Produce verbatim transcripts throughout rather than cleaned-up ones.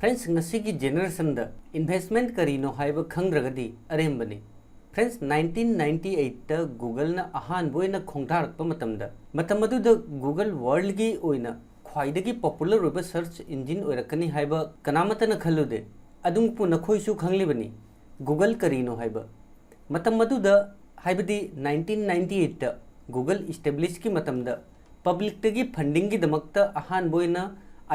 Friends, ꯉꯁꯤꯒꯤ generationꯗ investment ꯀꯔꯤꯅꯣ ꯍꯥꯏꯕ ꯈꯪꯗ꯭ꯔꯒꯗꯤ ꯑꯔꯦꯝꯕꯅꯤ꯫ Friends, nineteen ninety eightꯇ Googleꯅ ꯑꯍꯥꯟꯕ ꯑꯣꯏꯅ ꯈꯣꯡꯗꯥꯔꯛꯄ ꯃꯇꯝꯗ, ꯃꯇꯝ ꯑꯗꯨꯗ Google worldꯒꯤ ꯑꯣꯏꯅ ꯈ꯭ꯋꯥꯏꯗꯒꯤ popular ꯑꯣꯏꯕ search engine ꯑꯣꯏꯔꯛꯀꯅꯤ ꯍꯥꯏꯕ ꯀꯅꯥꯃꯠꯇꯅ ꯈꯜꯂꯨꯗꯦ꯫ ꯑꯗꯨꯃꯛꯄꯨ ꯅꯈꯣꯏꯁꯨ ꯈꯪꯂꯤꯕꯅꯤ Google ꯀꯔꯤꯅꯣ ꯍꯥꯏꯕ꯫ ꯃꯇꯝ ꯑꯗꯨꯗ, ꯍꯥꯏꯕꯗꯤ nineteen ninety eightꯇ Google establishꯀꯤ ꯃꯇꯝꯗ, publicꯇꯒꯤ fundingꯒꯤꯗꯃꯛꯇ ꯑꯍꯥꯟꯕ ꯑꯣꯏꯅ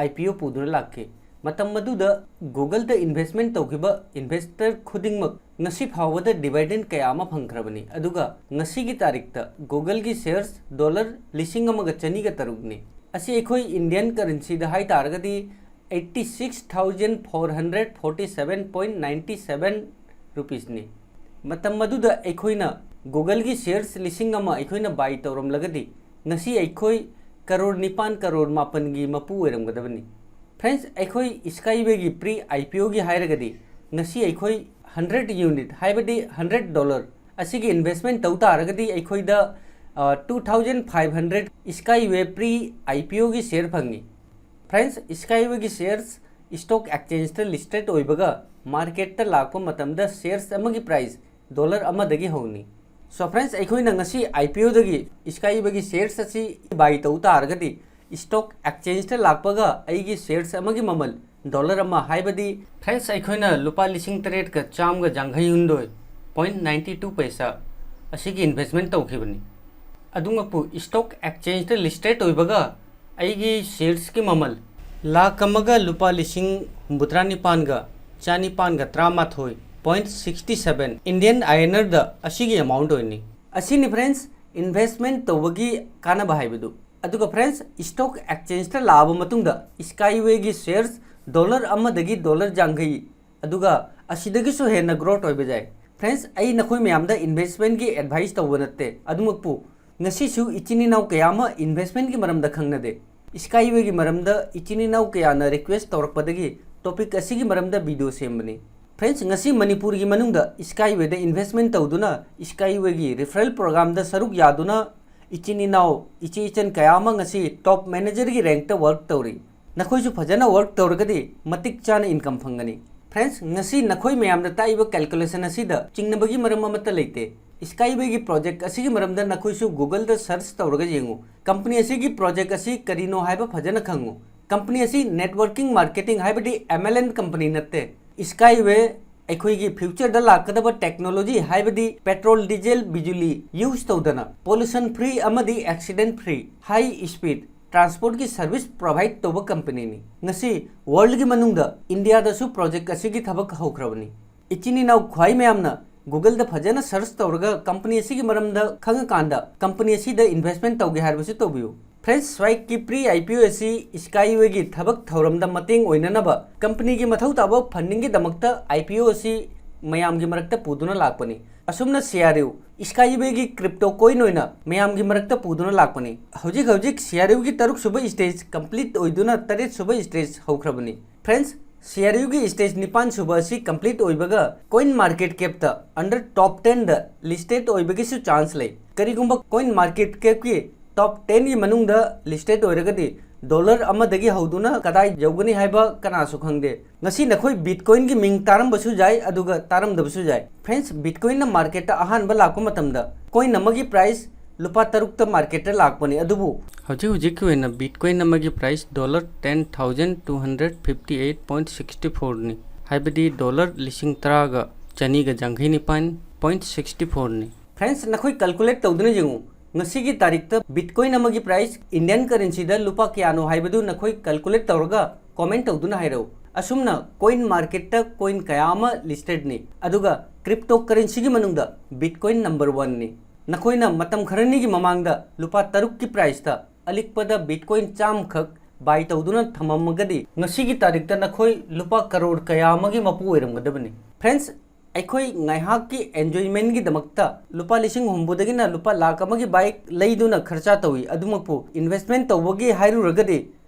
IPO ꯄꯨꯗꯨꯅ ꯂꯥꯛꯈꯤ꯫ ꯃꯇꯝ ꯑꯗꯨꯗ Googleꯗ investment ꯇꯧꯈꯤꯕ investor ꯈꯨꯗꯤꯡꯃꯛ ꯉꯁꯤ ꯐꯥꯎꯕꯗ dividend ꯀꯌꯥ ꯑꯃ ꯐꯪꯈ꯭ꯔꯕꯅꯤ꯫ ꯑꯗꯨꯒ ꯉꯁꯤꯒꯤ ꯇꯥꯔꯤꯛꯇ Googleꯒꯤ shares dollar ꯂꯤꯁꯤꯡ ꯑꯃꯒ ꯆꯅꯤꯒ ꯇꯔꯨꯛꯅꯤ꯫ ꯑꯁꯤ ꯑꯩꯈꯣꯏ Indian currencyꯗ ꯍꯥꯏ ꯇꯥꯔꯒꯗꯤ eighty six thousand four hundred forty seven point ninety seven rupeesꯅꯤ꯫ ꯃꯇꯝ ꯑꯗꯨꯗ ꯑꯩꯈꯣꯏꯅ Googleꯒꯤ shares ꯂꯤꯁꯤꯡ ꯑꯃ ꯑꯩꯈꯣꯏꯅ buy ꯇꯧꯔꯝꯂꯒꯗꯤ, ꯉꯁꯤ ꯑꯩꯈꯣꯏ ꯀꯔꯣꯔ ꯅꯤꯄꯥꯟ, ꯀꯔꯣꯔ ꯃꯥꯄꯟꯒꯤ ꯃꯄꯨ ꯑꯣꯏꯔꯝꯒꯗꯕꯅꯤ꯫ Friends, ꯑꯩꯈꯣꯏ Skywayꯒꯤ pre IPOꯒꯤ ꯍꯥꯏꯔꯒꯗꯤ, ꯉꯁꯤ ꯑꯩꯈꯣꯏ hundred unit, ꯍꯥꯏꯕꯗꯤ hundred dollar ꯑꯁꯤꯒꯤ investment ꯇꯧ ꯇꯥꯔꯒꯗꯤ, ꯑꯩꯈꯣꯏꯗ, ꯑ, two thousand five hundred Skyway pre IPOꯒꯤ share ꯐꯪꯉꯤ꯫ Friends, Skywayꯒꯤ shares stock exchangeꯇ listed ꯑꯣꯏꯕꯒ marketꯇ ꯂꯥꯛꯄ ꯃꯇꯝꯗ shares ꯑꯃꯒꯤ price dollar ꯑꯃꯗꯒꯤ ꯍꯧꯅꯤ꯫ So friends, ꯑꯩꯈꯣꯏꯅ ꯉꯁꯤ IPOꯗꯒꯤ Skywayꯒꯤ shares ꯑꯁꯤ buy ꯇꯧ ꯇꯥꯔꯒꯗꯤ, stock exchangeꯇ ꯂꯥꯛꯄꯒ ꯑꯩꯒꯤ shares ꯑꯃꯒꯤ ꯃꯃꯜ dollar ꯑꯃ, ꯍꯥꯏꯕꯗꯤ, friends, ꯑꯩꯈꯣꯏꯅ ꯂꯨꯄꯥ ꯂꯤꯁꯤꯡ ꯇꯔꯦꯠꯀ ꯆꯥꯝꯃꯒ ꯌꯥꯡꯈꯩ ꯍꯨꯝꯗꯣꯏ point ninety two ꯄꯩꯁꯥ ꯑꯁꯤꯒꯤ investment ꯇꯧꯈꯤꯕꯅꯤ꯫ ꯑꯗꯨꯃꯛꯄꯨ stock exchangeꯇ listed ꯑꯣꯏꯕꯒ ꯑꯩꯒꯤ sharesꯀꯤ ꯃꯃꯜ ꯂꯥꯈ ꯑꯃꯒ ꯂꯨꯄꯥ ꯂꯤꯁꯤꯡ ꯍꯨꯝꯐꯨꯇꯔꯥ ꯅꯤꯄꯥꯟꯒ ꯆꯥꯅꯤꯄꯥꯟꯒ ꯇꯔꯥꯃꯥꯊꯣꯏ point sixty seven Indian INRꯗ ꯑꯁꯤꯒꯤ amount ꯑꯣꯏꯅꯤ꯫ ꯑꯁꯤꯅꯤ friends, investment ꯇꯧꯕꯒꯤ ꯀꯥꯟꯅꯕ ꯍꯥꯏꯕꯗꯨ꯫ ꯑꯗꯨꯒ friends, stock exchangeꯇ ꯂꯥꯛꯑꯕ ꯃꯇꯨꯡꯗ Skywayꯒꯤ shares dollar ꯑꯃꯗꯒꯤ dollar ꯌꯥꯡꯈꯩ, ꯑꯗꯨꯒ ꯑꯁꯤꯗꯒꯤꯁꯨ ꯍꯦꯟꯅ growth ꯑꯣꯏꯕ ꯌꯥꯏ꯫ Friends, ꯑꯩ ꯅꯈꯣꯏ ꯃꯌꯥꯝꯗ investmentꯀꯤ advice ꯇꯧꯕ ꯅꯠꯇꯦ, ꯑꯗꯨꯃꯛꯄꯨ ꯉꯁꯤꯁꯨ ꯏꯆꯤꯟ ꯏꯅꯥꯎ ꯀꯌꯥ ꯑꯃ investmentꯀꯤ ꯃꯔꯝꯗ ꯈꯪꯅꯗꯦ꯫ Skywayꯒꯤ ꯃꯔꯝꯗ ꯏꯆꯤꯟ ꯏꯅꯥꯎ ꯀꯌꯥꯅ request ꯇꯧꯔꯛꯄꯗꯒꯤ topic ꯑꯁꯤꯒꯤ ꯃꯔꯝꯗ video ꯁꯦꯝꯕꯅꯤ꯫ Friends, ꯉꯁꯤ ꯃꯅꯤꯄꯨꯔꯒꯤ ꯃꯅꯨꯡꯗ Skywayꯗ investment ꯇꯧꯗꯨꯅ Skywayꯒꯤ referral programꯗ ꯁꯔꯨꯛ ꯌꯥꯗꯨꯅ ꯏꯆꯤꯟ ꯏꯅꯥꯎ, ꯏꯆꯦ ꯏꯆꯟ ꯀꯌꯥ ꯑꯃ ꯉꯁꯤ top managerꯒꯤ rankꯇ work ꯇꯧꯔꯤ꯫ ꯅꯈꯣꯏꯁꯨ ꯐꯖꯅ work ꯇꯧꯔꯒꯗꯤ ꯃꯇꯤꯛ ꯆꯥꯅ income ꯐꯪꯒꯅꯤ꯫ Friends, ꯉꯁꯤ ꯅꯈꯣꯏ ꯃꯌꯥꯝꯗ ꯇꯥꯛꯏꯕ calculation ꯑꯁꯤꯗ ꯆꯤꯡꯅꯕꯒꯤ ꯃꯔꯝ ꯑꯃꯠꯇ ꯂꯩꯇꯦ꯫ Skyway ꯒꯤ project ꯑꯁꯤꯒꯤ ꯃꯔꯝꯗ ꯅꯈꯣꯏꯁꯨ Google ꯗ search ꯇꯧꯔꯒ ꯌꯦꯡꯉꯨ꯫ Company ꯑꯁꯤꯒꯤ project ꯑꯁꯤ ꯀꯔꯤꯅꯣ ꯍꯥꯏꯕ ꯐꯖꯅ ꯈꯪꯉꯨ꯫ Company ꯑꯁꯤ networking marketing ꯍꯥꯏꯕꯗꯤ M L N company ꯅꯠꯇꯦ꯫ Skyway ꯑꯩꯈꯣꯏꯒꯤ future ꯗ ꯂꯥꯛꯀꯗꯕ technology ꯍꯥꯏꯕꯗꯤ petrol, diesel, ꯕꯤꯖꯨꯂꯤ use ꯇꯧꯗꯅ pollution free ꯑꯃꯗꯤ accident free, high speed transport ꯀꯤ service provide ꯇꯧꯕ company ꯅꯤ꯫ ꯉꯁꯤ world ꯒꯤ ꯃꯅꯨꯡꯗ India ꯗꯁꯨ project ꯑꯁꯤꯒꯤ ꯊꯕꯛ ꯍꯧꯈ꯭ꯔꯕꯅꯤ꯫ ꯏꯆꯤꯟ ꯏꯅꯥꯎ ꯈ꯭ꯋꯥꯏ ꯃꯌꯥꯝꯅ Google ꯗ ꯐꯖꯅ search ꯇꯧꯔꯒ company ꯑꯁꯤꯒꯤ ꯃꯔꯝꯗ ꯈꯪꯉꯀꯥꯟꯗ company ꯑꯁꯤꯗ investment ꯇꯧꯒꯦ ꯍꯥꯏꯔꯕꯁꯨ ꯇꯧꯕꯤꯌꯨ꯫ Friends, SWAG ꯀꯤ pre I P O ꯑꯁꯤ Skyway ꯒꯤ ꯊꯕꯛ ꯊꯧꯔꯝꯗ ꯃꯇꯦꯡ ꯑꯣꯏꯅꯅꯕ company ꯒꯤ ꯃꯊꯧ ꯇꯥꯕ funding ꯒꯤꯗꯃꯛꯇ I P O ꯑꯁꯤ ꯃꯌꯥꯝꯒꯤ ꯃꯔꯛꯇ ꯄꯨꯗꯨꯅ ꯂꯥꯛꯄꯅꯤ꯫ ꯑꯁꯨꯝꯅ C R U, Skyway ꯒꯤ crypto coin ꯑꯣꯏꯅ ꯃꯌꯥꯝꯒꯤ ꯃꯔꯛꯇ ꯄꯨꯗꯨꯅ ꯂꯥꯛꯄꯅꯤ꯫ ꯍꯧꯖꯤꯛ ꯍꯧꯖꯤꯛ C R U ꯒꯤ ꯇꯔꯨꯛ ꯁꯨꯕ stage complete ꯑꯣꯏꯗꯨꯅ ꯇꯔꯦꯠ ꯁꯨꯕ stage ꯍꯧꯈ꯭ꯔꯕꯅꯤ꯫ Friends, C R U ꯒꯤ stage ꯅꯤꯄꯥꯟ ꯁꯨꯕ ꯑꯁꯤ complete ꯑꯣꯏꯕꯒ coin market cap ꯇ under top ten ꯗ listed ꯑꯣꯏꯕꯒꯤꯁꯨ chance ꯂꯩ꯫ ꯀꯔꯤꯒꯨꯝꯕ coin market cap ꯀꯤ top ten ꯒꯤ ꯃꯅꯨꯡꯗ listed ꯑꯣꯏꯔꯒꯗꯤ dollar ꯑꯃꯗꯒꯤ ꯍꯧꯗꯨꯅ ꯀꯗꯥꯏ ꯌꯧꯒꯅꯤ ꯍꯥꯏꯕ ꯀꯅꯥꯁꯨ ꯈꯪꯗꯦ꯫ ꯉꯁꯤ ꯅꯈꯣꯏ Bitcoin ꯒꯤ ꯃꯤꯡ ꯇꯥꯔꯝꯕꯁꯨ ꯌꯥꯏ, ꯑꯗꯨꯒ ꯇꯥꯔꯝꯗꯕꯁꯨ ꯌꯥꯏ꯫ Friends, Bitcoin ꯅ market ꯇ ꯑꯍꯥꯟꯕ ꯂꯥꯛꯄ ꯃꯇꯝꯗ coin ꯑꯃꯒꯤ price ꯂꯨꯄꯥ ꯇꯔꯨꯛꯇ market ꯇ ꯂꯥꯛꯄꯅꯤ, ꯑꯗꯨꯕꯨ ꯍꯧꯖꯤꯛ ꯍꯧꯖꯤꯛꯀꯤ ꯑꯣꯏꯅ Bitcoin ꯑꯃꯒꯤ price dollar ten thousand two hundred fifty eight point sixty four ꯅꯤ, ꯍꯥꯏꯕꯗꯤ dollar ꯂꯤꯁꯤꯡ ꯇꯔꯥꯒ ꯆꯅꯤꯒ ꯌꯥꯡꯈꯩ ꯅꯤꯄꯥꯟ point sixty four ꯅꯤ꯫ Friends, ꯅꯈꯣꯏ calculate ꯇꯧꯗꯨꯅ ꯌꯦꯡꯉꯨ, ꯉꯁꯤꯒꯤ ꯇꯥꯔꯤꯛꯇ Bitcoin ꯑꯃꯒꯤ price Indian currency ꯗ ꯂꯨꯄꯥ ꯀꯌꯥꯅꯣ ꯍꯥꯏꯕꯗꯨ ꯅꯈꯣꯏ calculate ꯇꯧꯔꯒ comment ꯇꯧꯗꯨꯅ ꯍꯥꯏꯔꯛꯎ꯫ ꯑꯁꯨꯝꯅ coin market ꯇ coin ꯀꯌꯥ ꯑꯃ listed ꯅꯤ, ꯑꯗꯨꯒ crypto currency ꯒꯤ ꯃꯅꯨꯡꯗ Bitcoin number one ꯅꯤ꯫ ꯅꯈꯣꯏꯅ ꯃꯇꯝ ꯈꯔꯅꯤꯒꯤ ꯃꯃꯥꯡꯗ ꯂꯨꯄꯥ ꯇꯔꯨꯛꯀꯤ price ꯇ ꯑꯂꯤꯛꯄꯗ Bitcoin ꯆꯥꯝꯃꯈꯛ buy ꯇꯧꯗꯨꯅ ꯊꯝꯃꯝꯃꯒꯗꯤ, ꯉꯁꯤꯒꯤ ꯇꯥꯔꯤꯛꯇ ꯅꯈꯣꯏ ꯂꯨꯄꯥ ꯀꯔꯣꯔ ꯀꯌꯥ ꯑꯃꯒꯤ ꯃꯄꯨ ꯑꯣꯏꯔꯝꯒꯗꯕꯅꯤ꯫ Friends, ꯑꯩꯈꯣꯏ ꯉꯥꯏꯍꯥꯛꯀꯤ enjoyment ꯒꯤꯗꯃꯛꯇ ꯂꯨꯄꯥ ꯂꯤꯁꯤꯡ ꯍꯨꯝꯐꯨꯗꯒꯤꯅ ꯂꯨꯄꯥ ꯂꯥꯈ ꯑꯃꯒꯤ bike ꯂꯩꯗꯨꯅ ꯈꯔꯆꯥ ꯇꯧꯏ꯫ ꯑꯗꯨꯃꯛꯄꯨ investment ꯇꯧꯕꯒꯤ ꯍꯥꯏꯔꯨꯔꯒꯗꯤ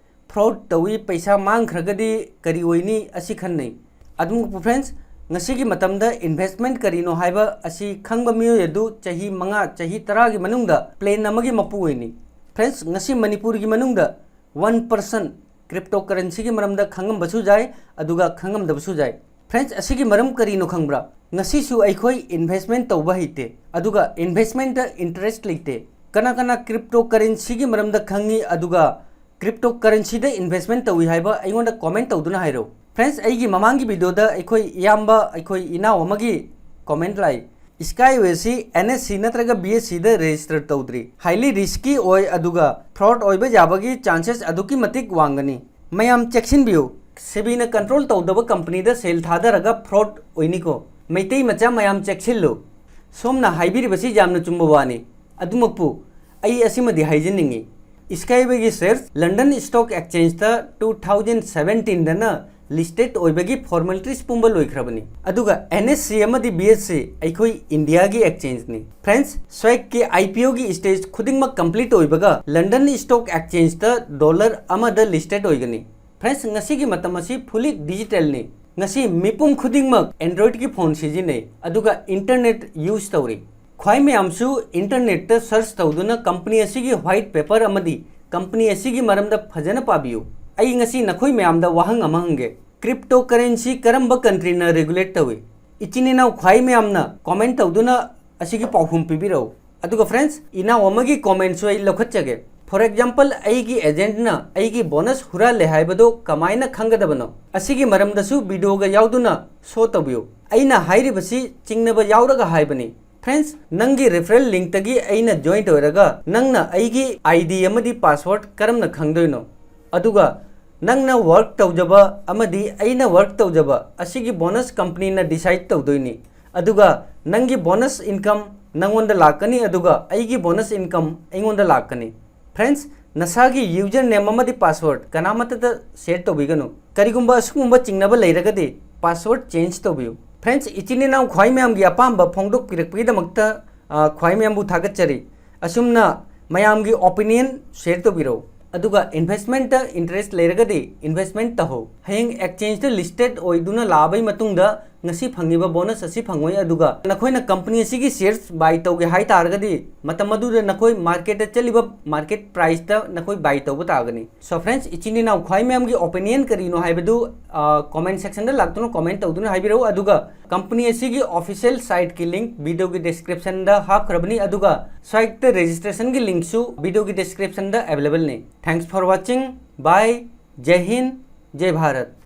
fraud ꯇꯧꯏ, ꯄꯩꯁꯥ ꯃꯥꯡꯈ꯭ꯔꯒꯗꯤ ꯀꯔꯤ ꯑꯣꯏꯅꯤ ꯑꯁꯤ ꯈꯟꯅꯩ꯫ ꯑꯗꯨꯃꯛꯄꯨ friends, ꯉꯁꯤꯒꯤ ꯃꯇꯝꯗ investment ꯀꯔꯤꯅꯣ ꯍꯥꯏꯕ ꯑꯁꯤ ꯈꯪꯕ ꯃꯤꯑꯣꯏ ꯑꯗꯨ ꯆꯍꯤ ꯃꯉꯥ, ꯆꯍꯤ ꯇꯔꯥꯒꯤ ꯃꯅꯨꯡꯗ plan ꯑꯃꯒꯤ ꯃꯄꯨ ꯑꯣꯏꯅꯤ꯫ Friends, ꯉꯁꯤ ꯃꯅꯤꯄꯨꯔꯒꯤ ꯃꯅꯨꯡꯗ one percent ꯀ꯭ꯔꯤꯞꯇꯣ ꯀꯔꯦꯟꯁꯤꯒꯤ ꯃꯔꯝꯗ ꯈꯪꯉꯝꯕꯁꯨ ꯌꯥꯏ, ꯑꯗꯨꯒ ꯈꯪꯉꯝꯗꯕꯁꯨ ꯌꯥꯏ꯫ ꯐ꯭ꯔꯦꯟꯁ, ꯑꯁꯤꯒꯤ ꯃꯔꯝ ꯀꯔꯤꯅꯣ ꯈꯪꯕ꯭ꯔꯥ? ꯉꯁꯤꯁꯨ ꯑꯩꯈꯣꯏ ꯏꯟꯚꯦꯁꯃꯦꯟ ꯇꯧꯕ ꯍꯩꯇꯦ, ꯑꯗꯨꯒ ꯏꯟꯚꯦꯁꯃꯦꯟꯗ ꯏꯟꯇꯔꯦꯁ ꯂꯩꯇꯦ꯫ ꯀꯅꯥ ꯀꯅꯥ ꯀ꯭ꯔꯤꯞꯇꯣ ꯀꯔꯦꯟꯁꯤꯒꯤ ꯃꯔꯝꯗ ꯈꯪꯉꯤ, ꯑꯗꯨꯒ ꯀ꯭ꯔꯤꯞꯇꯣ ꯀꯔꯦꯟꯁꯤꯗ ꯏꯟꯚꯦꯁꯃꯦꯟ ꯇꯧꯏ ꯍꯥꯏꯕ ꯑꯩꯉꯣꯟꯗ ꯀꯣꯃꯦꯟ ꯇꯧꯗꯨꯅ ꯍꯥꯏꯔꯛꯎ꯫ ꯐ꯭ꯔꯦꯟꯁ, ꯑꯩꯒꯤ ꯃꯃꯥꯡꯒꯤ ꯚꯤꯗꯤꯑꯣꯗ ꯑꯩꯈꯣꯏ ꯏꯌꯥꯝꯕ, ꯑꯩꯈꯣꯏ ꯏꯅꯥꯎ ꯑꯃꯒꯤ ꯀꯣꯃꯦꯟ ꯂꯥꯛꯏ, Skyway ꯑꯁꯤ NSC ꯅꯠꯇ꯭ꯔꯒ BSEꯗ ꯔꯦꯖꯤꯁꯇꯔ ꯇꯧꯗ꯭ꯔꯤ, ꯍꯥꯏꯂꯤ ꯔꯤꯁꯀꯤ ꯑꯣꯏ, ꯑꯗꯨꯒ ꯐ꯭ꯔꯣꯗ ꯑꯣꯏꯕ ꯌꯥꯕꯒꯤ ꯆꯥꯟꯁꯦꯁ ꯑꯗꯨꯛꯀꯤ ꯃꯇꯤꯛ ꯋꯥꯡꯒꯅꯤ꯫ ꯃꯌꯥꯝ ꯆꯦꯛꯁꯤꯟꯕꯤꯌꯨ, ꯁꯦꯕꯤꯅ ꯀꯟꯇ꯭ꯔꯣꯜ ꯇꯧꯗꯕ ꯀꯝꯄꯅꯤꯗ ꯁꯦꯜ ꯊꯥꯗꯔꯒ ꯐ꯭ꯔꯣꯗ ꯑꯣꯏꯅꯤꯀꯣ꯫ ꯃꯩꯇꯩ ꯃꯆꯥ ꯃꯌꯥꯝ ꯆꯦꯛꯁꯤꯜꯂꯨ꯫ ꯁꯣꯝꯅ ꯍꯥꯏꯕꯤꯔꯤꯕꯁꯤ ꯌꯥꯝꯅ ꯆꯨꯝꯕ ꯋꯥꯅꯤ꯫ ꯑꯗꯨꯃꯛꯄꯨ ꯑꯩ ꯑꯁꯤꯃꯗꯤ ꯍꯥꯏꯖꯅꯤꯡꯏ, Skywayꯒꯤ ꯁꯦꯌꯔꯁ ꯂꯟꯗꯟ ꯁ꯭ꯇꯣꯛ ꯑꯦꯛꯁꯆꯦꯟꯖꯇ two thousand seventeenꯗꯅ ꯂꯤꯁꯇꯦꯠ ꯑꯣꯏꯕꯒꯤ ꯐꯣꯔꯃꯦꯂꯤꯇꯤꯁ ꯄꯨꯝꯕ ꯂꯣꯏꯈ꯭ꯔꯕꯅꯤ꯫ ꯑꯗꯨꯒ NSC ꯑꯃꯗꯤ BSE ꯑꯩꯈꯣꯏ ꯏꯟꯗꯤꯌꯥꯒꯤ ꯑꯦꯛꯁꯆꯦꯟꯖꯅꯤ꯫ ꯐ꯭ꯔꯦꯟꯁ, ꯁ꯭ꯋꯦꯛꯀꯤ IPOꯒꯤ ꯁ꯭ꯇꯦꯖ ꯈꯨꯗꯤꯡꯃꯛ ꯀꯝꯄ꯭ꯂꯤꯠ ꯑꯣꯏꯕꯒ ꯂꯟꯗꯟ ꯁ꯭ꯇꯣꯛ ꯑꯦꯛꯁꯆꯦꯟꯖꯇ ꯗꯣꯂꯔ ꯑꯃꯗ ꯂꯤꯁꯇꯦꯠ ꯑꯣꯏꯒꯅꯤ꯫ ꯐ꯭ꯔꯦꯟꯁ, ꯉꯁꯤꯒꯤ ꯃꯇꯝ ꯑꯁꯤ ꯐꯨꯜꯂꯤ ꯗꯤꯖꯤꯇꯦꯜꯅꯤ꯫ ꯉꯁꯤ ꯃꯤꯄꯨꯝ ꯈꯨꯗꯤꯡꯃꯛ ꯑꯦꯟꯗ꯭ꯔꯣꯏꯗꯀꯤ ꯐꯣꯟ ꯁꯤꯖꯤꯟꯅꯩ, ꯑꯗꯨꯒ ꯏꯟꯇꯔꯅꯦꯠ ꯌꯨꯖ ꯇꯧꯔꯤ꯫ ꯈ꯭ꯋꯥꯏ ꯃꯌꯥꯝꯁꯨ ꯏꯟꯇꯔꯅꯦꯠꯇ ꯁꯔꯆ ꯇꯧꯗꯨꯅ ꯀꯝꯄꯅꯤ ꯑꯁꯤꯒꯤ ꯋꯥꯏꯠ ꯄꯦꯄꯔ ꯑꯃꯗꯤ ꯀꯝꯄꯅꯤ ꯑꯁꯤꯒꯤ ꯃꯔꯝꯗ ꯐꯖꯅ ꯄꯥꯕꯤꯌꯨ꯫ ꯑꯩ ꯉꯁꯤ ꯅꯈꯣꯏ ꯃꯌꯥꯝꯗ ꯋꯥꯍꯪ ꯑꯃ ꯍꯪꯒꯦ, ꯀ꯭ꯔꯤꯞꯇꯣ ꯀꯔꯦꯟꯁꯤ ꯀꯔꯝꯕ ꯀꯟꯇ꯭ꯔꯤꯅ ꯔꯤꯒꯨꯂꯦꯠ ꯇꯧꯏ? ꯏꯆꯤꯟ ꯏꯅꯥꯎ ꯈ꯭ꯋꯥꯏ ꯃꯌꯥꯝꯅ ꯀꯣꯃꯦꯟ ꯇꯧꯗꯨꯅ ꯑꯁꯤꯒꯤ ꯄꯥꯎꯈꯨꯝ ꯄꯤꯕꯤꯔꯛꯎ꯫ ꯑꯗꯨꯒ ꯐ꯭ꯔꯦꯟꯁ, ꯏꯅꯥꯎ ꯑꯃꯒꯤ ꯀꯣꯃꯦꯟꯁꯨ ꯑꯩ ꯂꯧꯈꯠꯆꯒꯦ꯫ ꯐꯣꯔ ꯑꯦꯛꯖꯥꯝꯄꯜ, ꯑꯩꯒꯤ ꯑꯦꯖꯦꯟꯠꯅ ꯑꯩꯒꯤ ꯕꯣꯅꯁ ꯍꯨꯔꯥꯜꯂꯦ ꯍꯥꯏꯕꯗꯣ ꯀꯃꯥꯏꯅ ꯈꯪꯒꯗꯕꯅꯣ? ꯑꯁꯤꯒꯤ ꯃꯔꯝꯗꯁꯨ ꯚꯤꯗꯤꯑꯣꯒ ꯌꯥꯎꯗꯨꯅ ꯁꯣ ꯇꯧꯕꯤꯌꯨ꯫ ꯑꯩꯅ ꯍꯥꯏꯔꯤꯕꯁꯤ ꯆꯤꯡꯅꯕ ꯌꯥꯎꯔꯒ ꯍꯥꯏꯕꯅꯤ꯫ ꯐ꯭ꯔꯦꯟꯁ, ꯅꯪꯒꯤ ꯔꯤꯐꯔꯦꯜ ꯂꯤꯡꯛꯇꯒꯤ ꯑꯩꯅ ꯖꯣꯏꯟ ꯑꯣꯏꯔꯒ ꯅꯪꯅ ꯑꯩꯒꯤ ID ꯑꯃꯗꯤ ꯄꯥꯁꯋꯥꯔꯗ ꯀꯔꯝꯅ ꯈꯪꯗꯣꯏꯅꯣ? ꯑꯗꯨꯒ ꯅꯪꯅ ꯋꯥꯔꯛ ꯇꯧꯖꯕ ꯑꯃꯗꯤ ꯑꯩꯅ ꯋꯥꯔꯛ ꯇꯧꯖꯕ ꯑꯁꯤꯒꯤ ꯕꯣꯅꯁ ꯀꯝꯄꯅꯤꯅ ꯗꯤꯁꯥꯏꯗ ꯇꯧꯗꯣꯏꯅꯤ꯫ ꯑꯗꯨꯒ ꯅꯪꯒꯤ ꯕꯣꯅꯁ ꯏꯟꯀꯝ ꯅꯪꯉꯣꯟꯗ ꯂꯥꯛꯀꯅꯤ, ꯑꯗꯨꯒ ꯑꯩꯒꯤ ꯕꯣꯅꯁ ꯏꯟꯀꯝ ꯑꯩꯉꯣꯟꯗ ꯂꯥꯛꯀꯅꯤ꯫ ꯐ꯭ꯔꯦꯟꯁ, ꯅꯁꯥꯒꯤ ꯌꯨꯖꯔ ꯅꯦꯝ ꯑꯃꯗꯤ ꯄꯥꯁꯋꯥꯔꯗ ꯀꯅꯥꯃꯠꯇꯗ ꯁꯦꯌꯔ ꯇꯧꯕꯤꯒꯅꯨ꯫ ꯀꯔꯤꯒꯨꯝꯕ ꯑꯁꯤꯒꯨꯝꯕ ꯆꯤꯡꯅꯕ ꯂꯩꯔꯒꯗꯤ ꯄꯥꯁꯋꯥꯔꯗ ꯆꯦꯟꯖ ꯇꯧꯕꯤꯌꯨ꯫ ꯐ꯭ꯔꯦꯟꯁ, ꯏꯆꯤꯟ ꯏꯅꯥꯎ ꯈ꯭ꯋꯥꯏ ꯃꯌꯥꯝꯒꯤ ꯑꯄꯥꯝꯕ ꯐꯣꯡꯗꯣꯛꯄꯤꯔꯛꯄꯒꯤꯗꯃꯛꯇ, ꯑ, ꯈ꯭ꯋꯥꯏ ꯃꯌꯥꯝꯕꯨ ꯊꯥꯒꯠꯆꯔꯤ꯫ ꯑꯁꯨꯝꯅ ꯃꯌꯥꯝꯒꯤ ꯑꯣꯄꯤꯅꯤꯌꯟ ꯁꯦꯌꯔ ꯇꯧꯕꯤꯔꯛꯎ꯫ ꯑꯗꯨꯒ ꯏꯟꯚꯦꯁꯃꯦꯟꯠꯇ ꯏꯟꯇꯔꯦꯁ ꯂꯩꯔꯒꯗꯤ ꯏꯟꯚꯦꯁꯃꯦꯟꯠ ꯇꯧꯍꯧ꯫ ꯍꯌꯦꯡ ꯑꯦꯛꯁꯆꯦꯟꯖꯇ ꯂꯤꯁꯇꯦꯠ ꯑꯣꯏꯗꯨꯅ ꯂꯥꯛꯑꯕꯩ ꯃꯇꯨꯡꯗ ꯉꯁꯤ ꯐꯪꯉꯤꯕ ꯕꯣꯅꯁ ꯑꯁꯤ ꯐꯪꯉꯣꯏ꯫ ꯑꯗꯨꯒ ꯅꯈꯣꯏꯅ ꯀꯝꯄꯅꯤ ꯑꯁꯤꯒꯤ ꯁꯤꯌꯔꯁ ꯕꯥꯏ ꯇꯧꯒꯦ ꯍꯥꯏ ꯇꯥꯔꯒꯗꯤ, ꯃꯇꯝ ꯑꯗꯨꯗ ꯅꯈꯣꯏ ꯃꯥꯔꯀꯦꯠꯇ ꯆꯠꯂꯤꯕ ꯃꯥꯔꯀꯦꯠ ꯄ꯭ꯔꯥꯏꯁꯇ ꯅꯈꯣꯏ ꯕꯥꯏ ꯇꯧꯕ ꯇꯥꯒꯅꯤ꯫ ꯁꯣ ꯐ꯭ꯔꯦꯟꯁ, ꯏꯆꯤꯟ ꯏꯅꯥꯎ ꯈ꯭ꯋꯥꯏ ꯃꯌꯥꯝꯒꯤ ꯑꯣꯄꯤꯅꯤꯌꯟ ꯀꯔꯤꯅꯣ ꯍꯥꯏꯕꯗꯨ ꯀꯣꯃꯦꯟ ꯁꯦꯛꯁꯟꯗ ꯂꯥꯛꯇꯨꯅ ꯀꯣꯃꯦꯟ ꯇꯧꯗꯨꯅ ꯍꯥꯏꯕꯤꯔꯛꯎ꯫ ꯑꯗꯨꯒ ꯀꯝꯄꯅꯤ ꯑꯁꯤꯒꯤ ꯑꯣꯐꯤꯁꯤꯌꯦꯜ ꯁꯥꯏꯠꯀꯤ ꯂꯤꯡꯛ ꯚꯤꯗꯤꯑꯣꯒꯤ ꯗꯤꯁꯀ꯭ꯔꯤꯞꯁꯟꯗ ꯍꯥꯞꯈ꯭ꯔꯕꯅꯤ꯫ ꯑꯗꯨꯒ ꯁꯥꯏꯠꯇ ꯔꯦꯖꯤꯁꯇ꯭ꯔꯦꯁꯟꯒꯤ ꯂꯤꯡꯛꯁꯨ ꯚꯤꯗꯤꯑꯣꯒꯤ ꯗꯤꯁꯀ꯭ꯔꯤꯞꯁꯟꯗ ꯑꯦꯕꯥꯏꯂꯦꯕꯜꯅꯤ꯫ Thanks for watching. Bye. ꯖꯩ Hind. ꯖꯩ Bharat.